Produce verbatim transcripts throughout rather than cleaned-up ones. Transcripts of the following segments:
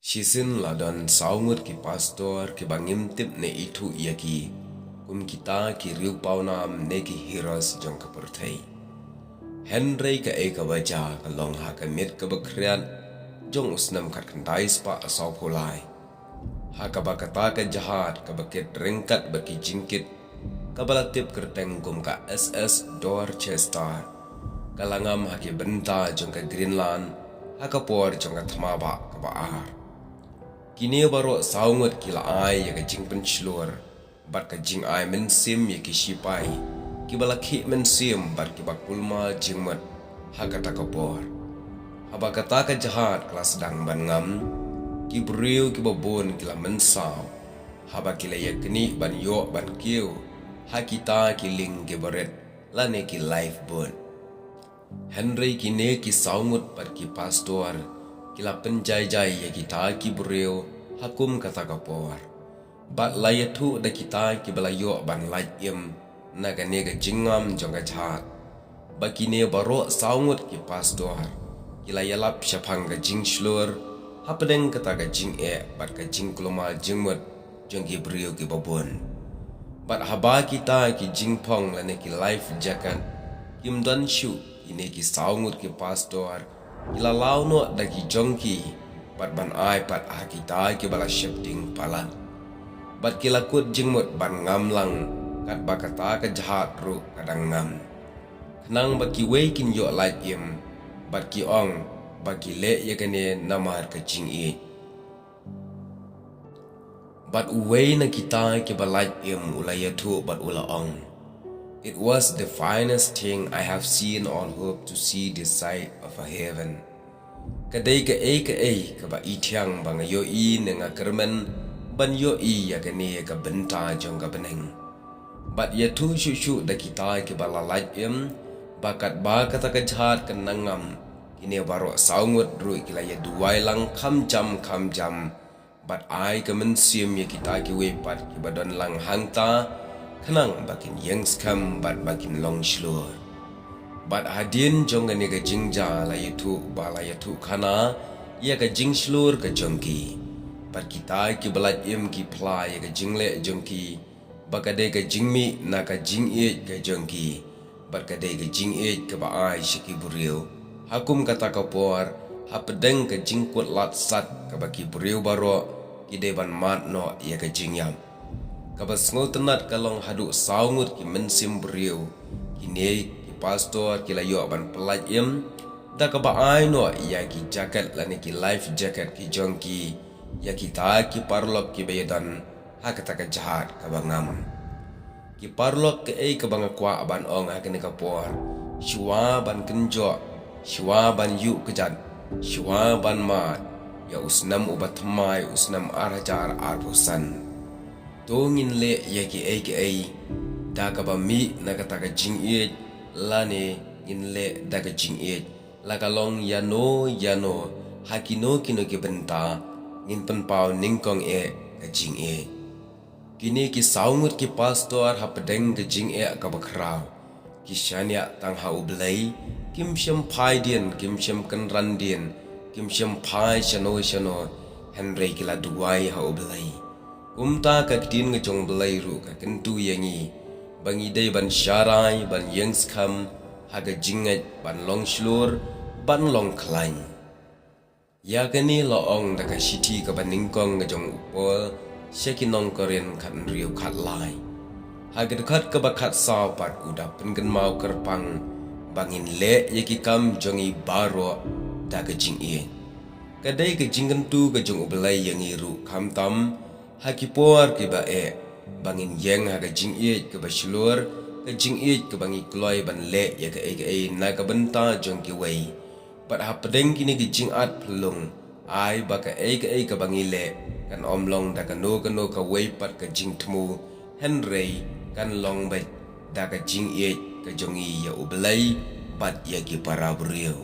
Shisien la don saw ngut ki pastor kiba ngim tip ne ithuh ïa ki kum kita ki riewpawnam ne ki heroes jong ka pyrthei. Hynrei kaei kaba jia ka long ha ka miet kaba khriat jong u snem khatkhyndai spah sawphew lai, ha kaba kata ka jahaj kaba kit ryngkat bad ki jingkit, kaba la tip kyrteng kum ka S S Dorchester, ka la ngam ha ki bynta jong ka Greenland ha ka por jong ka thma bah kaba ar. Kine baroh saw ngut ki la ai ïa ka jingpynshlur bad ka jingai mynsiem ïa ki shipai kiba la khih mynsiem bad kiba kulmar jingmut ha kata ka por. Haba kata ka jahaj ka la sdang ban ngam, ki briew kiba bun ki la mynsaw haba ki la ïaknieh ban ïoh ban kiew ha kita ki lieng kiba rit lane ki lifeboat. Hynrei kine ki saw ngut bad ki pastor ki la pynjai jai ïa kita ki briew ha kum kata ka por, bad la ïathuh da kita kiba la ïoh ban lait im na kane ka jingngam jong ka jahaj, ba kine baroh saw ngut ki pastor ki la ïalap shaphang ka jingshlur hapdeng kata ka jingeh bad ka jingkulmar jingmut jong ki briew kiba bun. Bad haba kita ki jingphong lane ki life jacket kim don shuh, kine ki saw ngut ki pastor ki la law noh da ki jong ki bad ban ai pat ha kita kiba la sheptieng palat. Bad ki la kut jingmut ban ngam lang katba kata ka jahaj ruh ka dang ngam, khnang ba kiwei kin ïoh lait im, bad ki ong ba ki leh ïa kane namar ka jingïeit. Bad uwei na kita kiba lait im u la ïathuh bad u la ong, "It was the finest thing I have seen or hope to see this side of a heaven." Ka dei kaei kaei kaba i thiang ba nga ïohi ne nga kyrmen ban ïohi ïa kane ka bynta jong ka bneng. Bad ïathuh shuh shuh da kita kiba la lait im, ba katba kata ka jahaj kan nang ngam, kine baroh saw ngut ruh ki la ïaduwai lang kham jam kham jam, bad ai ka mynsiem ïa kita kiwei pat kiba don lang hangta, khnang ba kin ïeng skhem bad ba kin long shlur. Bad hadien jong kane ka jingjia la ïathuh ba la ïathuh khana ïa ka jingshlur ka jong ki. Bad kita kiba lait im ki phla ïa ka jingleh jong ki ba ka dei ka jingmih na ka jingïeit ka jong ki, bad ka dei ka jingïeit kaba ai sha ki briew ha kum kata ka por, hapdeng ka jingkut lad sat kaba ki briew baroh ki dei ban mad noh ïa ka jingïap. Kaba sngewtynnat ka long haduh saw ngut ki mynsiem briew, kine ki pastor ki la ïoh ban pyllait im da kaba ai noh ïa ki jacket lane ki life jacket ki jong ki ïa kita ki paralok kiba ïadon ha kata ka jahaj kaba ngam. Ki paralok, kaei kaba nga kwah ban ong ha kane ka por, shuwa ban kynjoh, shuwa ban ïuh kjat, shuwa ban mad ïa u snem uba thymmai, u snem ar hajar arphew san, to ngin leh ïa kiei kiei da kaba mih na kata ka jingïeit, lane ngin leh da ka jingïeit la ka long ïano ïano ha kino kino ki bynta, ngin pynpaw nyngkong eh ka jingïeit. Kine ki saw ngut ki pastor hapdeng ka jingeh kaba khraw ki shaniah tang ha U Blei, kim shym phai dien, kim shym kynran dien, kim shym phai shano shano, hynrei ki la duwai ha U Blei. Kumta ka ktien ka jong U Blei ruh ka kyntu ïa ngi ba ngi dei ban sharai, ban ïeng skhem ha ka jingngeit, ban long shlur, ban long khlaiñ. Ïa kane la ong da ka shithi kaba nyngkong ka jong u Paul sha ki nong Korinth khathynriew khatlai. Ha ka dkhot kaba khatsaw pat u da pynkynmaw kyrpang ba ngin leh ïa ki kam jong ngi baroh da ka jingïeit. Ka dei ka jingkyntu ka jong U Blei ïa ngi ruh khamtam ha ki por kiba eh, ba ngin ïeng ha ka jingïeit kaba shlur, ka jingïeit kaba ngi kloi ban leh ïa kaei kaei na ka bynta jong kiwei. Bad hapdeng kine ki jingat phyllung, ai ba kaei kaei kaba ngi leh kan ym long da kano kano kawei pat ka jingthmu, hynrei kan long beit da ka jingïeit ka jong ngi ïa U Blei bad ïa ki para briew.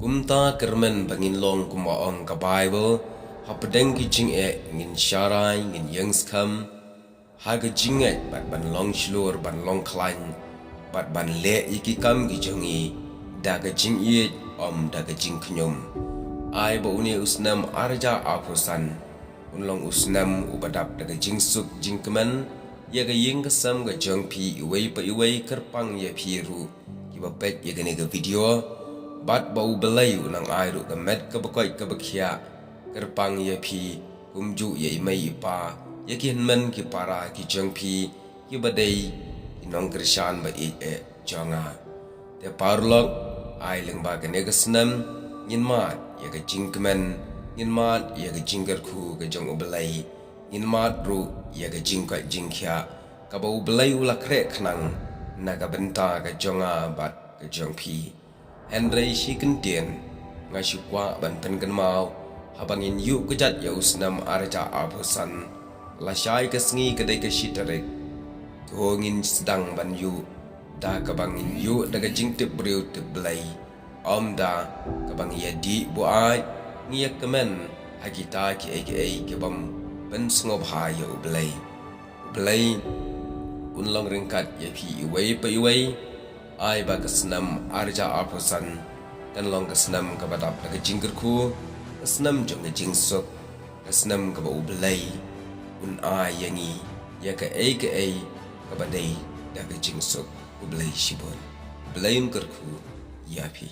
Kumta kyrmen ba ngin long kumba ong ka Baibl, hapdeng ki jingeh ngin sharai, ngin ïeng skhem ha ka jingngeit, bad ban long shlur, ban long khlaiñ, bad ban leh ïa ki kam ki jong ngi da ka jingïeit, ym da ka jingkhñium. Ai ba une u snem ar hajar arphew san un long u snem uba dap da ka jingsuk jingkmen ïa ka ïing ka sem ka jong phi iwei pa iwei, kyrpang ïa phi ruh kiba peit ïa kane ka video. Bad ba U Blei un nang ai ruh ka met kaba koit kaba khiah kyrpang ïa phi, kumjuh ïa i mei i pa, ïa ki hynmen ki para ki jong phi kiba dei ki nongkyrshan ba ïeit eh jong nga. Te paralok, ai lyngba kane ka snem ngin mad ïa ka jingkmen, ngin mad ïa ka jingkyrkhu ka jong U Blei, ngin mad ruh ïa ka jingkoit jingkhiah kaba U Blei u la khreh khnang na ka bynta ka jong nga bad ka jong phi. Hynrei shi kyntien nga shu kwah ban pynkynmaw, haba ngin ïuh kjat ïa u snem ar hajar arphew san, lashai ka sngi ka dei ka shi tarik, to ngin sdang ban ïuh da kaba ngin ïuh da ka jingtip briew tip Blei, ym da kaba ngi ïa dih buaid, ngi ïa kmen ha kita kiei kiei kibym pynsngewbha ïa U Blei. U Blei un long ryngkat ïa phi iwei pa iwei. Ai ba ka snem ar hajar arphew san kan long ka snem kaba dap da ka jingkyrkhu, ka snem jong ka jingsuk, ka snem kaba U Blei un ai ïa ngi ïa kaei kaei kaba dei da ka jingsuk. U Blei shibun. U Blei un kyrkhu ïa phi.